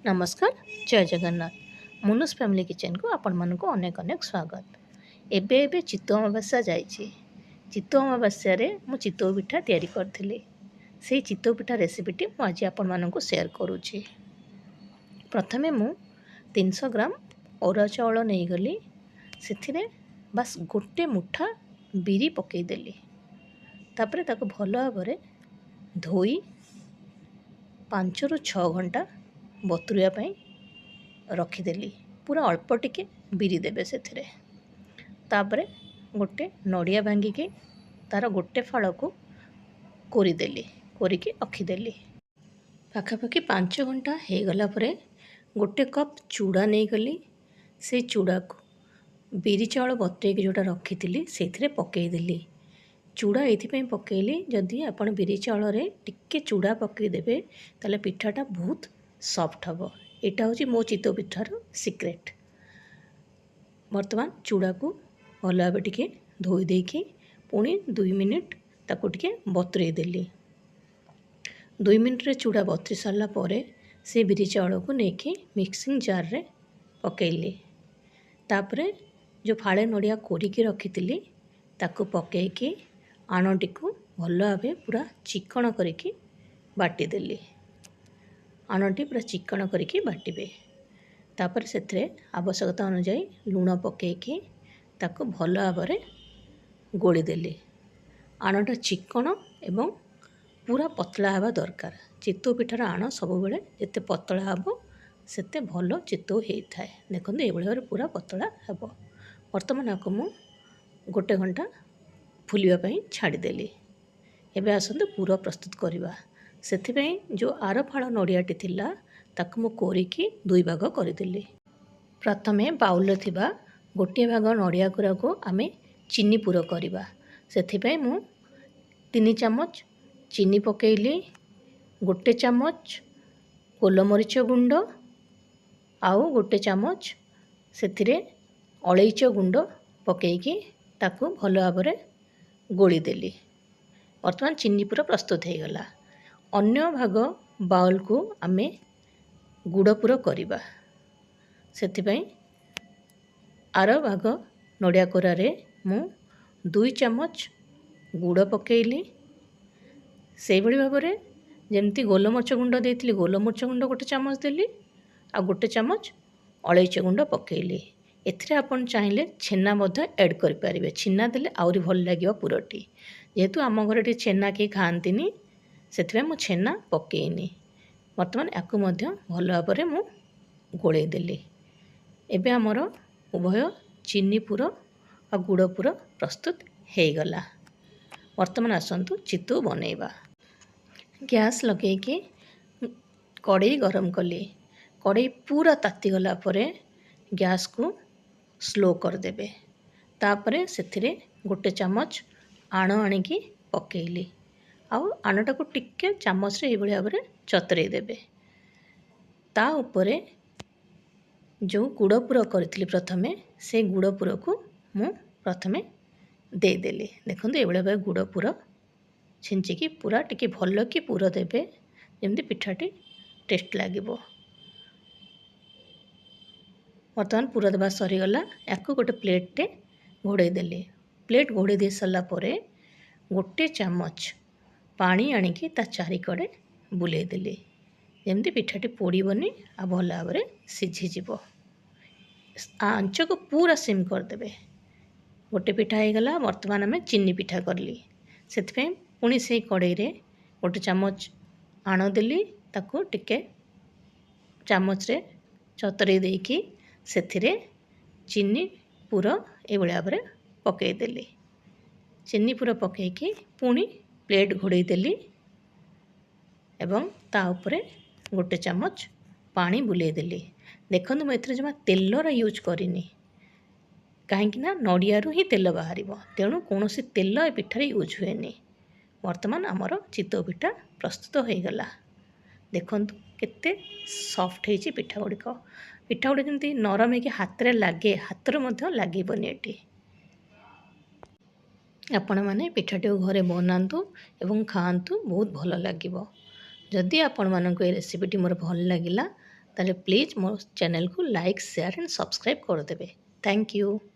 ନମସ୍କାର, ଜୟ ଜଗନ୍ନାଥ। ମୁନୁସ୍ ଫ୍ୟାମିଲି କିଚେନକୁ ଆପଣମାନଙ୍କୁ ଅନେକ ଅନେକ ସ୍ୱାଗତ। ଏବେ ଏବେ ଚିତଉ ଅମାବାସ୍ୟା ଯାଇଛି। ଚିତଉ ଅମାବାସ୍ୟାରେ ମୁଁ ଚିତଉ ପିଠା ତିଆରି କରିଥିଲି। ସେଇ ଚିତଉ ପିଠା ରେସିପିଟି ମୁଁ ଆଜି ଆପଣମାନଙ୍କୁ ସେୟାର କରୁଛି। ପ୍ରଥମେ ମୁଁ 300 ଗ୍ରାମ ଅରୁଆ ଚାଉଳ ନେଇଗଲି। ସେଥିରେ ବାସ୍ ଗୋଟେ ମୁଠା ବିରି ପକାଇଦେଲି। ତାପରେ ତାକୁ ଭଲ ଭାବରେ ଧୋଇ 5ରୁ 6 ଘଣ୍ଟା ବତୁରିବା ପାଇଁ ରଖିଦେଲି। ପୁରା ଅଳ୍ପ ଟିକେ ବିରି ଦେବେ ସେଥିରେ। ତାପରେ ଗୋଟେ ନଡ଼ିଆ ଭାଙ୍ଗିକି ତା'ର ଗୋଟେ ଫାଳକୁ କୋରିଦେଲି, କୋରିକି ରଖିଦେଲି। ପାଖାପାଖି 5 ଘଣ୍ଟା ହେଇଗଲା ପରେ ଗୋଟେ କପ୍ ଚୁଡ଼ା ନେଇଗଲି। ସେଇ ଚୁଡ଼ାକୁ ବିରି ଚାଉଳ ବତୁରେଇକି ଯେଉଁଟା ରଖିଥିଲି, ସେଇଥିରେ ପକାଇଦେଲି। ଚୁଡ଼ା ଏଇଥିପାଇଁ ପକାଇଲି, ଯଦି ଆପଣ ବିରି ଚାଉଳରେ ଟିକେ ଚୁଡ଼ା ପକାଇଦେବେ, ତାହେଲେ ପିଠାଟା ବହୁତ ସଫ୍ଟ ହେବ। ଏଇଟା ହେଉଛି ମୋ ଚିତଉ ପିଠାର ସିକ୍ରେଟ୍। ବର୍ତ୍ତମାନ ଚୁଡ଼ାକୁ ଭଲ ଭାବେ ଟିକେ ଧୋଇ ଦେଇକି ପୁଣି 2 ମିନିଟ୍ ତାକୁ ଟିକେ ବତୁରେଇ ଦେଲି। 2 ମିନିଟ୍ରେ ଚୁଡ଼ା ବତୁରି ସାରିଲା ପରେ ସେ ବିରି ଚାଉଳକୁ ନେଇକି ମିକ୍ସିଂ ଜାର୍ରେ ପକାଇଲି। ତାପରେ ଯେଉଁ ଫାଳେ ନଡ଼ିଆ କୋରିକି ରଖିଥିଲି, ତାକୁ ପକାଇକି ଆଣଟିକୁ ଭଲ ଭାବେ ପୁରା ଚିକଣ କରିକି ବାଟିଦେଲି। ଆଣଟି ପୁରା ଚିକଣ କରିକି ବାଟିବେ। ତାପରେ ସେଥିରେ ଆବଶ୍ୟକତା ଅନୁଯାୟୀ ଲୁଣ ପକାଇକି ତାକୁ ଭଲ ଭାବରେ ଗୋଳିଦେଲି। ଆଣଟା ଚିକଣ ଏବଂ ପୁରା ପତଳା ହେବା ଦରକାର। ଚିତଉ ପିଠାର ଆଣ ସବୁବେଳେ ଯେତେ ପତଳା ହେବ, ସେତେ ଭଲ ଚିତଉ ହେଇଥାଏ। ଦେଖନ୍ତୁ, ଏଇଭଳି ଭାବରେ ପୁରା ପତଳା ହେବ। ବର୍ତ୍ତମାନ ଆକୁ ମୁଁ ଗୋଟେ ଘଣ୍ଟା ଫୁଲିବା ପାଇଁ ଛାଡ଼ିଦେଲି। ଏବେ ଆସନ୍ତୁ ପୁର ପ୍ରସ୍ତୁତ କରିବା। ସେଥିପାଇଁ ଯେଉଁ ଆର ଫାଳ ନଡ଼ିଆଟି ଥିଲା, ତାକୁ ମୁଁ କୋରିକି ଦୁଇ ଭାଗ କରିଦେଲି। ପ୍ରଥମେ ବାଉଲରେ ଥିବା ଗୋଟିଏ ଭାଗ ନଡ଼ିଆ କୋରାକୁ ଆମେ ଚିନି ପୁର କରିବା। ସେଥିପାଇଁ ମୁଁ 3 ଚାମଚ ଚିନି ପକାଇଲି, ଗୋଟେ ଚାମଚ ଗୋଲମରିଚ ଗୁଣ୍ଡ ଆଉ ଗୋଟେ ଚାମଚ ସେଥିରେ ଅଳେଇଚ ଗୁଣ୍ଡ ପକାଇକି ତାକୁ ଭଲ ଭାବରେ ଗୋଳିଦେଲି। ବର୍ତ୍ତମାନ ଚିନି ପୁର ପ୍ରସ୍ତୁତ ହୋଇଗଲା। ଅନ୍ୟ ଭାଗ ବାଉଲକୁ ଆମେ ଗୁଡ଼ ପୁର କରିବା। ସେଥିପାଇଁ ଆର ଭାଗ ନଡ଼ିଆ କୋରାରେ ମୁଁ 2 ଚାମଚ ଗୁଡ଼ ପକାଇଲି। ସେଇଭଳି ଭାବରେ ଯେମିତି ଗୋଲମରିଚ ଗୁଣ୍ଡ ଦେଇଥିଲି, ଗୋଲମରିଚ ଗୁଣ୍ଡ ଗୋଟେ ଚାମଚ ଦେଲି ଆଉ ଗୋଟେ ଚାମଚ ଅଳେଇଚ ଗୁଣ୍ଡ ପକାଇଲି। ଏଥିରେ ଆପଣ ଚାହିଁଲେ ଛେନା ମଧ୍ୟ ଆଡ଼୍ କରିପାରିବେ। ଛେନା ଦେଲେ ଆହୁରି ଭଲ ଲାଗିବ ପୁରଟି। ଯେହେତୁ ଆମ ଘରେ ଟିକେ ଛେନା କେହି ଖାଆନ୍ତିନି, ସେଥିପାଇଁ ମୁଁ ଛେନା ପକାଇନି। ବର୍ତ୍ତମାନ ୟାକୁ ମଧ୍ୟ ଭଲ ଭାବରେ ମୁଁ ଗୋଳେଇ ଦେଲି। ଏବେ ଆମର ଉଭୟ ଚିନି ପୁର ଆଉ ଗୁଡ଼ ପୁର ପ୍ରସ୍ତୁତ ହେଇଗଲା। ବର୍ତ୍ତମାନ ଆସନ୍ତୁ ଚିତଉ ବନେଇବା। ଗ୍ୟାସ୍ ଲଗେଇକି କଡ଼େଇ ଗରମ କଲି। କଡ଼େଇ ପୁରା ତାତିଗଲା ପରେ ଗ୍ୟାସ୍କୁ ସ୍ଲୋ କରିଦେବେ। ତାପରେ ସେଥିରେ ଗୋଟେ ଚାମଚ ଆଣ ଆଣିକି ପକାଇଲି ଆଉ ଆଣଟାକୁ ଟିକେ ଚାମଚରେ ଏଇଭଳି ଭାବରେ ଚତରେଇ ଦେବେ। ତା ଉପରେ ଯେଉଁ ଗୁଡ଼ ପୁର କରିଥିଲି ପ୍ରଥମେ, ସେ ଗୁଡ଼ ପୁରକୁ ମୁଁ ପ୍ରଥମେ ଦେଇଦେଲି। ଦେଖନ୍ତୁ, ଏଇଭଳି ଭାବେ ଗୁଡ଼ ପୁର ଛିଞ୍ଚିକି ପୁରା ଟିକେ ଭଲ କି ପୁର ଦେବେ, ଯେମିତି ପିଠାଟି ଟେଷ୍ଟ ଲାଗିବ। ବର୍ତ୍ତମାନ ପୁର ଦେବା ସରିଗଲା। ୟାକୁ ଗୋଟେ ପ୍ଲେଟ୍ରେ ଘୋଡ଼େଇ ଦେଲି। ପ୍ଲେଟ୍ ଘୋଡ଼େଇ ଦେଇ ସାରିଲା ପରେ ଗୋଟେ ଚାମଚ ପାଣି ଆଣିକି ତା ଚାରିକଡ଼େ ବୁଲେଇ ଦେଲି, ଯେମିତି ପିଠାଟି ପୋଡ଼ିବନି ଆଉ ଭଲ ଭାବରେ ସିଝିଯିବ। ଆଞ୍ଚକୁ ପୁରା ସିମ୍ କରିଦେବେ। ଗୋଟେ ପିଠା ହେଇଗଲା। ବର୍ତ୍ତମାନ ଆମେ ଚିନି ପିଠା କଲି। ସେଥିପାଇଁ ପୁଣି ସେଇ କଡ଼େଇରେ ଗୋଟେ ଚାମଚ ଆଣ ଦେଲି। ତାକୁ ଟିକେ ଚାମଚରେ ଚତରେଇ ଦେଇକି ସେଥିରେ ଚିନି ପୁର ଏଇଭଳି ଭାବରେ ପକାଇଦେଲି। ଚିନି ପୁର ପକାଇକି ପୁଣି ପ୍ଲେଟ୍ ଘୋଡ଼େଇ ଦେଲି ଏବଂ ତା ଉପରେ ଗୋଟେ ଚାମଚ ପାଣି ବୁଲେଇ ଦେଲି। ଦେଖନ୍ତୁ, ମୁଁ ଏଥିରେ ଜମା ତେଲର ୟୁଜ୍ କରିନି, କାହିଁକି ନା ନଡ଼ିଆରୁ ହିଁ ତେଲ ବାହାରିବ। ତେଣୁ କୌଣସି ତେଲ ଏ ପିଠାରେ ୟୁଜ୍ ହୁଏନି। ବର୍ତ୍ତମାନ ଆମର ଚିତଉ ପିଠା ପ୍ରସ୍ତୁତ ହୋଇଗଲା। ଦେଖନ୍ତୁ, କେତେ ସଫ୍ଟ ହେଇଛି ପିଠା ଗୁଡ଼ିକ। ପିଠା ଗୁଡ଼ିକ ଯେମିତି ନରମ ହେଇକି ହାତରେ ଲାଗେ, ହାତରେ ମଧ୍ୟ ଲାଗିବନି ଏଠି। ଆପଣମାନେ ପିଠାଟିକୁ ଘରେ ବନାନ୍ତୁ ଏବଂ ଖାଆନ୍ତୁ, ବହୁତ ଭଲ ଲାଗିବ। ଯଦି ଆପଣମାନଙ୍କୁ ଏ ରେସିପିଟି ମୋର ଭଲ ଲାଗିଲା, ତାହେଲେ ପ୍ଲିଜ୍ ମୋ ଚ୍ୟାନେଲକୁ ଲାଇକ୍, ସେୟାର ଆଣ୍ଡ ସବସ୍କ୍ରାଇବ୍ କରିଦେବେ। Thank you.